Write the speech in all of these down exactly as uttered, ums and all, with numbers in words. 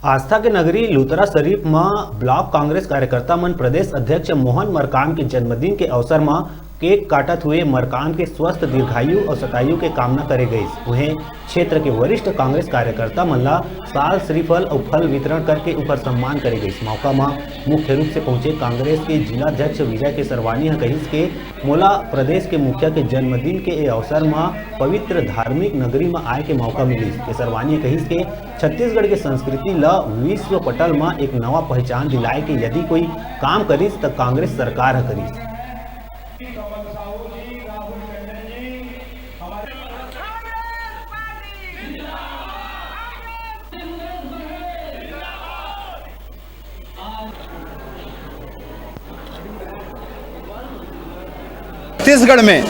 आस्था के नगरी लुथरा शरीफ म ब्लॉक कांग्रेस कार्यकर्ता मन प्रदेश अध्यक्ष मोहन मरकाम के जन्मदिन के अवसर म केक काटत हुए मरकाम के स्वस्थ, दीर्घायु अउ शतायु के कामना करे गइस। उहें, क्षेत्र के वरिष्ठ कांग्रेस कार्यकर्ता मन ला साल, श्रीफल अउ फल वितरण करके उंकर सम्मान करे गइस। मौका म मुख्य रूप से पहुंचे कांग्रेस के जिला अध्यक्ष विजय केसरवानी ह कहिस के मोला प्रदेश के मुखिया के जन्मदिन के ए अवसर म पवित्र धार्मिक नगरी म आए के मौका मिलिस। केसरवानी ह कहिस के छत्तीसगढ़ के संस्कृति ल विश्व पटल म एक नवा पहचान दिलाए के यदि कोई काम करिस, त कांग्रेस सरकार ह करिस। छत्तीसगढ़ में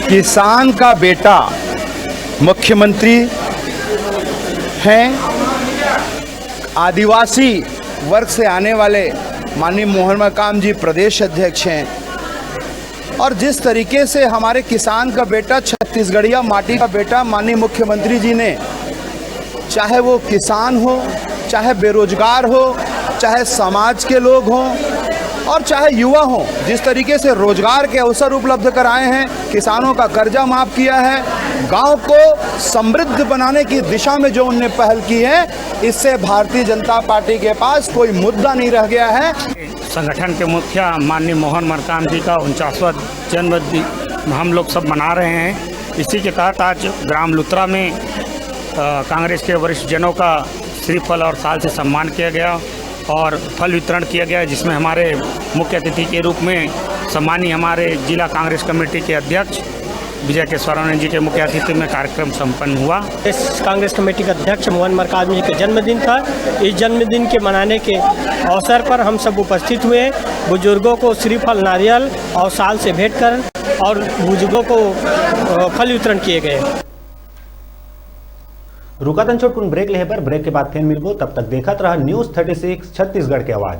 किसान का बेटा मुख्यमंत्री हैं, आदिवासी वर्ग से आने वाले माननीय मोहन मरकाम जी प्रदेश अध्यक्ष हैं, और जिस तरीके से हमारे किसान का बेटा, छत्तीसगढ़िया माटी का बेटा माननीय मुख्यमंत्री जी ने, चाहे वो किसान हो, चाहे बेरोजगार हो, चाहे समाज के लोग हों और चाहे युवा हों, जिस तरीके से रोजगार के अवसर उपलब्ध कराए हैं, किसानों का कर्जा माफ किया है, गांव को समृद्ध बनाने की दिशा में जो उनने पहल की है, इससे भारतीय जनता पार्टी के पास कोई मुद्दा नहीं रह गया है। संगठन के मुखिया माननीय मोहन मरकाम जी का उनचासवाँ जन्म दि-, हम लोग सब मना रहे हैं। इसी के तहत आज ग्राम लुथरा में, अ, कांग्रेस के वरिष्ठ जनों का श्रीफल और साल से सम्मान किया गया और फल वितरण किया गया, जिसमें हमारे मुख्य अतिथि के रूप में सम्मानीय हमारे जिला कांग्रेस कमेटी के अध्यक्ष विजय केसरवानी जी के मुख्य अतिथि में कार्यक्रम संपन्न हुआ। प्रदेश कांग्रेस कमेटी के अध्यक्ष मोहन मरकाम जी के जन्मदिन था। इस जन्मदिन के मनाने के अवसर पर हम सब उपस्थित हुए। बुजुर्गों को श्रीफल, नारियल और साल से भेंट कर और बुजुर्गों को, अ, फल वितरण किए गए। रुकत हन छोटकुन ब्रेक लेहे बर, ब्रेक के बाद फिर मिलबो। तब तक देखत रहा News Thirty Six छत्तीसगढ़ के आवाज।